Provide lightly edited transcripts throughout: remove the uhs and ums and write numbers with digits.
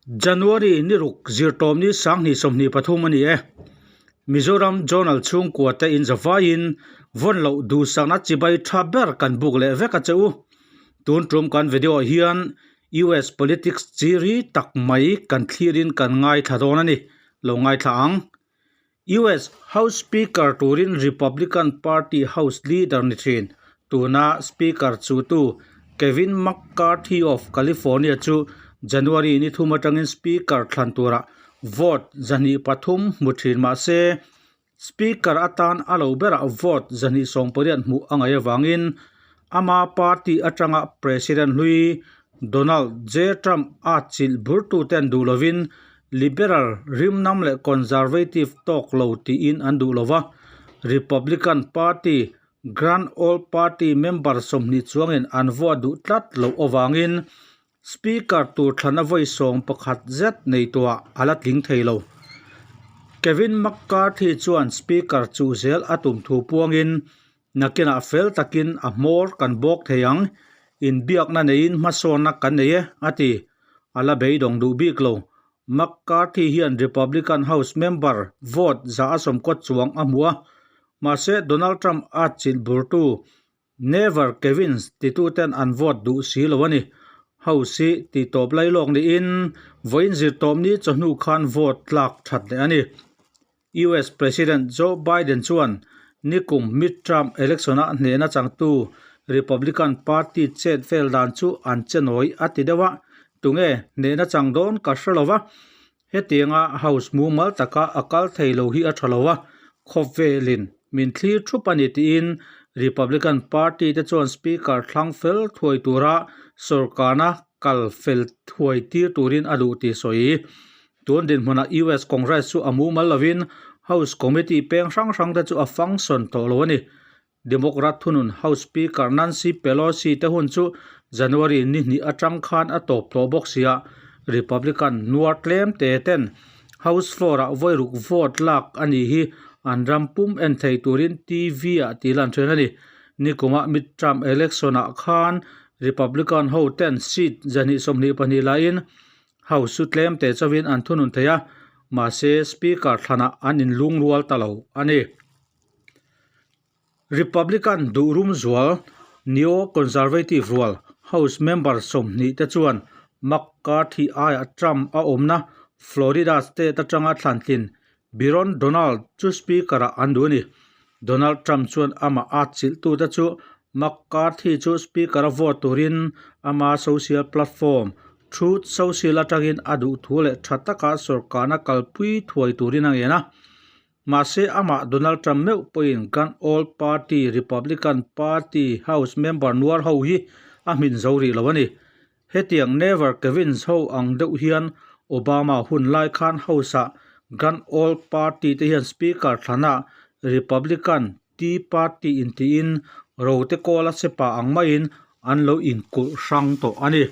January ni ruk zirtawmni 2023 a ni e. Mizoram Journal chhungkua te in zavaiin vawn loh duhsakna chibai tha ber kan buk leh vek a che u. Tun tum kan video ah hian US politics chi ri tak mai kan thlirin kan ngaithla dawn a ni. Lo ngaithla ang. US House Speaker turin Republican Party House Leader ni thin. Tuna Speaker chutu Kevin McCarthy of California chu January ni thum atangin Speaker thlan turah vote 203 hmu thin mah se, Speaker atan a lo berah vote 280 hmuh a ngaih avangin ama party atanga President hlui Donald J. Trump a chilh burtuten duh lovin Liberal rimnam leh Conservative tawk lo tiin an duh lo va, Republican Party Grand Old Party member 20 chuangin an vote duh tlat loh avangin Speaker tur thlana vawi 11 zet nei tuah a la tling thei lo. Kevin McCarthy chuan Speaker chuh zel a tum thu puangin Nakinah fel takin a hmawr kan bawk thei ang, inbiakna neiin hmasawnna kan nei e, a ti. A la beidawng duh bik lo. McCarthy hian Republican House member vote 190 chuang a hmu a, mahse Donald Trump a chilh burtu Never Kevins tituten an vote duh si lo a ni. House hi tihtawp lailawk niin vawiin zirtawpni chawhnu khan vote tlak that leh a ni. US President Joe Biden chuan nikum midterm election-a hnehna changtu Republican Party chet vel dan chu an che nawi a ti deuh a, tunge hnehna chang dawn ka hre lo va, hetianga House mumal taka a kal thei lo hi a tha lo a, khawvelin min thlir thup a ni tiin Republican Party te chuan Speaker thlang fel thuai tura sawrkarna kal fel thuai tir turin a duh tih sawi. Tun dinhmunah US Congress chu a mumal lovin House Committee peng hrang hrang te chu a function tawh lo a ni. Democrat thunun House Speaker Nancy Pelosi te hun chu January ni hnih atang khan a tawp tawh bawk sia, Republican nuar tlem te ten House floor ah vawi ruk vote lak a nih hi an ram pum en thei turin TV ah tih lan then a ni. Nikumah midterm election ah khan Republican ho ten seat 222 laiin House chu tlem teh chauhin an thunun thei a, mahse Speaker thlanah an inlungrual ta lo a ni. Republican duhrum zual Neo-Conservative rual House member 20 te chuan McCarthy aiah Trump a awmna Florida state atanga thlantlin Byron Donald chu Speaker-ah an duh a ni. Donald Trump chuan amah a chilhtute chu McCarthy chu Speaker-a vote turin ama social platform Truth Social atangin a duh thu leh tha taka sawrkarna kalpui thuai turin a ngen a. Mahse amah Donald Trump meuh pawhin Grand Old Party Republican Party House member nuar ho hi a hmin zo rih lo a ni. Hetiang Never Kevins ho ang deuh hian Obama hun lai khan House-ah Grand Old Party te hian Speaker thlanah Republican Tea Party intiin rote kawla sepa ang maiin an lo inkulh hrang tawh a ni.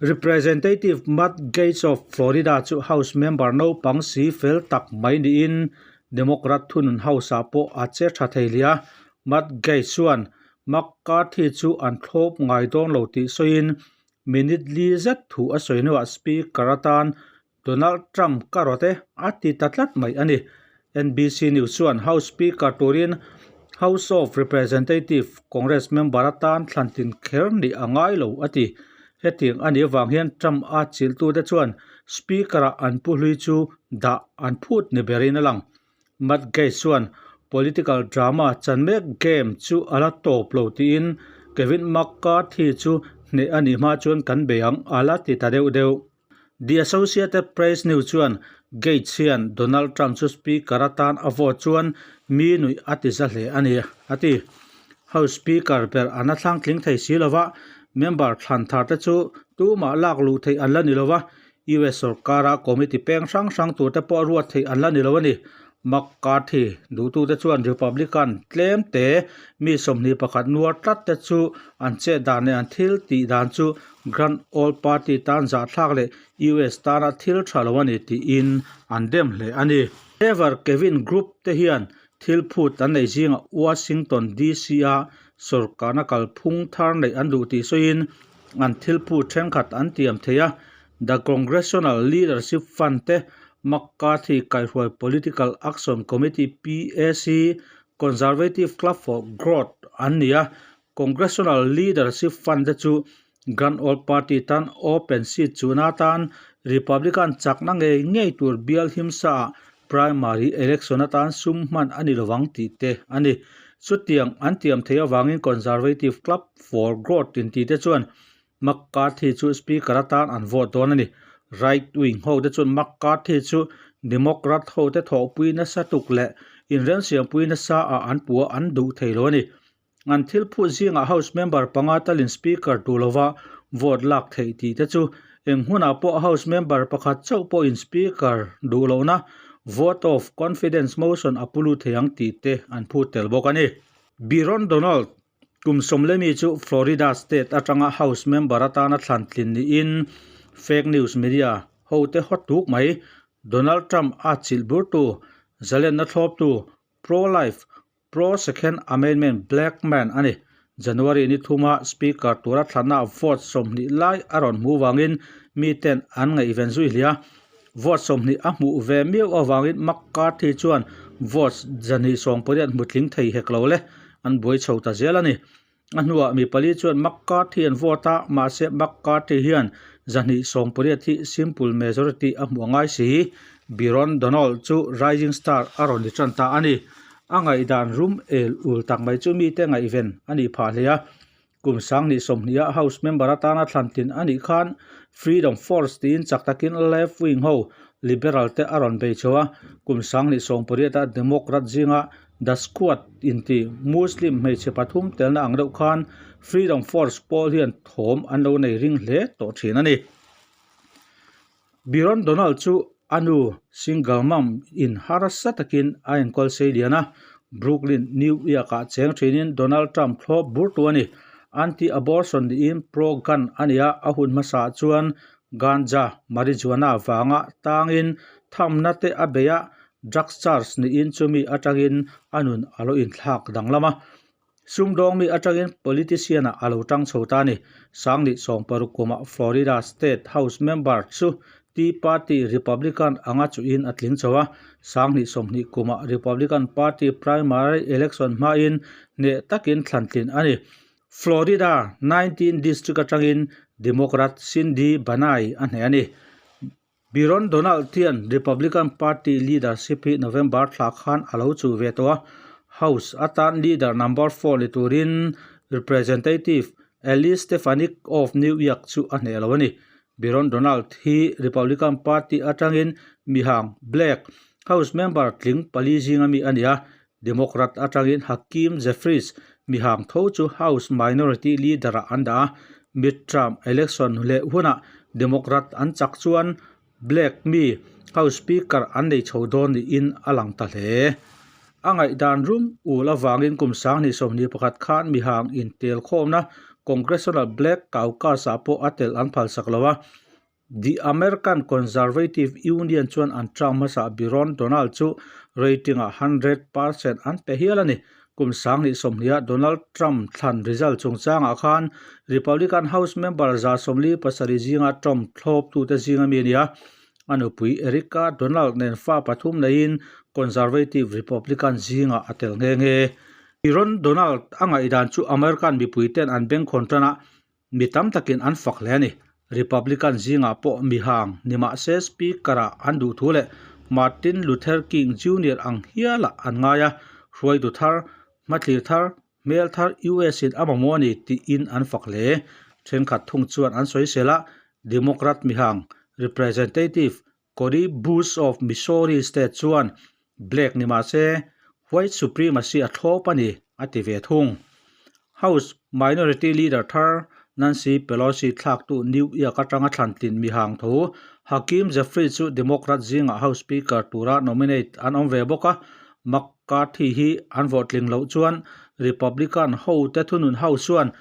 Representative Matt Gaetz of Florida chu House member naupang si fel tak mai niin Democrat thunun House-ah pawh a che tha thei hle a. Matt Gaetz chuan McCarthy chu an thlawp ngai dawn lo tih sawiin minute li zet thu a sawi hnuah Speaker atan Donald Trump ka rawt e a ti ta tlat mai a ni. NBC News chuan House Speaker turin House of Representative Congress member atan thlantlin kher nih a ngai lo a ti. Hetiang a nih avang hian Trump a chilhtute chuan Speaker-ah an pu hlui chu dah an phut ni berin a lang. Matt Gaetz chuan political drama chan mek game chu a la tawp lo tiin Kevin McCarthy chu hneh a nih hma chuan kan bei ang a la ti ta deuh deuh. The Associated Press News chuan Gaetz hian Donald Trump chu Speaker atan a vote chuan mi nuih a ti za hle a ni a ti. House Speaker ber an a thlang tling thei si lova, member thlan thar te chu tumah lak luh theih an la ni lova, US sawrkara committee peng hrang hrang turte pawh ruat theih an la ni lo a ni. McCarthy duhtute chuan Republican tlem te mi 21 nuar tlat te chu an chet dan leh an thil tih dan chu Grand Old Party tan zahthlak leh US tana thil tha lo a ni tiin an dem hle a ni. Ever Kevin Group te hian thil phut an nei zingah Washington DC a sawrkarna kalphung thar neih an duh tih sawiin an thil phut thenkhat an tiam thei a. The Congressional Leadership Fund te, McCarthy kaihruai Political Action Committee, PAC, Conservative Club for Growth an ni a. Congressional Leadership Fund te chu Grand Old Party tan open seat chuhna atan Republican chakna ngei ngei tur bial himsaah primary election atan sum hman a ni lovang tih te a ni. Chutiang an tiam theih avangin Conservative Club for Growth intih te chuan McCarthy chu Speaker atan an vote dawn a ni. Right wing ho te chuan McCarthy chu Democrat ho te thawhpui nasa tuk leh inremsiampui nasa ah an puh a an duh thei lo a ni. An thil phut zingah House member panga talin Speaker duh lova vote lak theih tih te chu eng hunah pawh House member pakhat chauh pawhin Speaker duh lohna vote of confidence motion a pu lut thei ang tih te an phut tel bawk a ni. Byron Donald kum sawmlemi chu Florida state atanga House member atana thlan tlin niin fake news media hote hawt tuk mai Donald Trump a chilh burtu zalenna thlawptu pro-life Pro-Second Amendment Black Man a ni. January ni thuma Speaker tura thlanna vote 20 lai a rawn hmuh vangin miten an ngaihven zui hle a. Vote 20 a hmuh ve miau avangin McCarthy chuan votes 280 hmu tling thei hek lo le, an buai chho ta zel a ni. A hnuah mi pali chuan McCarthy an vote a, mahse McCarthy hian 280 hi simple majority a hmuh a ngai si. Byron Donald chu rising star a rawn ni tan ta a ni. A ngaihdan rum el ul tak mai chu mite ngaihven a nih phah hle a. Kum 2020 a House member atana thlan tlin a nih khan Freedom Force tiin chak takin left wing ho liberal te a rawn bei chho a. Kum 2018 a Democrat zinga The Squad inti Muslim hmeichhe pathum telna ang deuh khan Freedom Force pawl hian thawm an lo nei ring hle tawh thin a ni. Byron Donald chu a nu single mum in harsa takin a enkawl sei lian a, Brooklyn, New York-ah cheng thinin Donald Trump thlawp burtu a ni. Anti-abortion niin pro-gun a ni a, a hun hmasaah chuan ganja, marijuana, vanga tangin thamna te a bei a, Drugs charge niin chumi atangin a nun a lo inthlak danglam a. Sumdawng mi atangin politician ah a lo tang chho ta a ni. Sangni 60 kumah Florida State House member chu Tea Party Republican anga chuhin a tling chho a. Sangni 20 kumah Republican Party primary election hmain hneh takin thlan tlin a ni. Florida 19 district atangin Democrat Cindy Banai a hneh a ni. Byron Donald hian Republican Party leadership hi November thla khan a lo chuh ve tawh a, House atan leader number four ni turin Representative Elise Stefanik of New York chu a hneh lo a ni. Byron Donald hi Republican Party atangin mihang, black, House member tling pali zinga mi a ni a, Democrat atangin Hakeem Jeffries mihang tho chu House Minority Leader-ah an dah a, midterm election leh hunah Democrat an chak chuan Black mi House Speaker an nei chho dawn niin a lang ta hle. A ngaihdan rum ul avangin kum 2021 khan mihang intelkhawmna Congressional Black Caucus-ah pawh a tel an phalsak lo a, The American Conservative Union chuan an term hmasa Byron Donald chu rating-ah 100% an pe hial a ni. Kum 2020-a Donald Trump thlan result chungchangah khan Republican House member 47 zinga Trump thlawptute zinga mi a ni a. A nupui Erica Donald nen fa pathum neiin Conservative Republican zingah a tel nghe nghe. Byron Donald a ngaihdan chu American mipuiten an bengkhawn tan a, Mi tam takin an fak hle a ni. Republican zingah pawh mi hang ni mah se Speaker-ah an duh thu leh Martin Luther King Junior ang hialah an ngai a, hruaitu thar, hmathlir thar, hmel thar US-in a mamawh a ni tiin an fak hle. Thenkhat thung chuan an sawisel a, Democrat mi hang Representative Cory Bush of Missouri State chuan Black ni mah se White Supremacy a thlawp a ni, a ti ve thung. House Minority Leader thar Nancy Pelosi thlaktu New York atanga thlantlin mihang tho Hakeem Jeffries chu Democrat zingah House Speaker tura nominate an awm ve bawk a, McCarthy hi an vawhtling loh chuan Republican hote thunun House chuan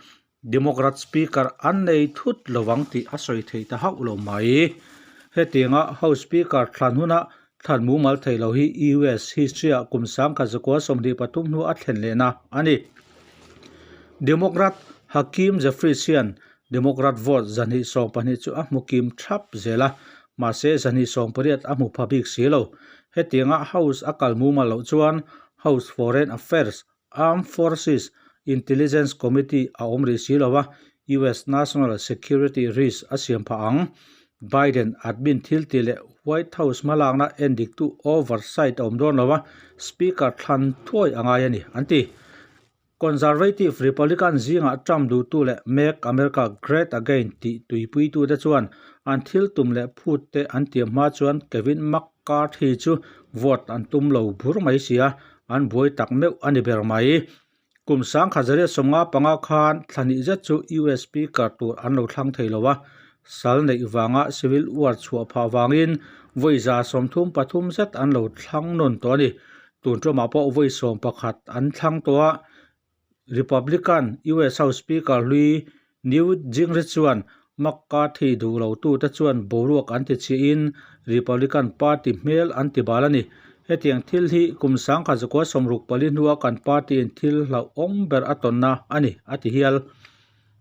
Democrat Speaker an nei thut lovang tih a sawi theih ta hauh lo mai. Hetianga House Speaker thlan huna thlan mumal thei lo hi US history-ah kum 1923 hnu a thlen lehna a ni. Democrat Hakeem Jeffries hian. Democrat vote 212 chu a hmu kim thap zel a, mahse 218 a hmu pha bik si lo. Hetianga House a kal mumal loh chuan House Foreign Affairs, Armed Forces, Intelligence Committee a awm rih si lo a, US National Security risk a siam phah ang. Biden admin thiltih leh White House hmalakna endiktu oversight a awm dawn lo a, Speaker thlan thuai a ngai a ni, an ti. Conservative Republican zingah Trump duhtu leh Make America Great Again tih tuipuitute chuan an thil tum leh phut te an tiam hma chuan Kevin McCarthy chu vote an tum lo bur mai si a, an buai tak meuh a ni ber mai. Kum 1995 khan thla hnih zet chu US Speaker tur an lo thlang thei lo a, sal neih vanga Civil War chhuah phah vangin vawi 33 zet an lo thlang nawn tawh a ni. Tun ṭawmah pawh vawi 11 an thlang tawh a, Republican US House Speaker hlui Newt Gingrich chuan McCarthy duh lotute chuan boruak an ti chhiahin Republican Party hmel an ti bal a ni. Hetiang thil hi kum 1964 hnua kan party-in thil hlauhawm ber a tawnna a ni, a ti hial.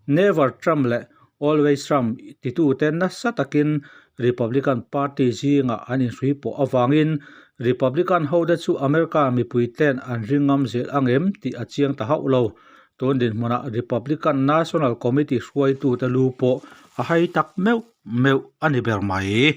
Never Trump leh Always Trump titute nasa takin Republican Party zingah an inhrui pawh avangin Republican hote chu America mipuite'n an ring ngam zel ang em tih a chiang ta hauh lo. Tun dinhmunah Republican National Committee hruaitute lu pawh a hai tak meuh meuh a ni ber mai.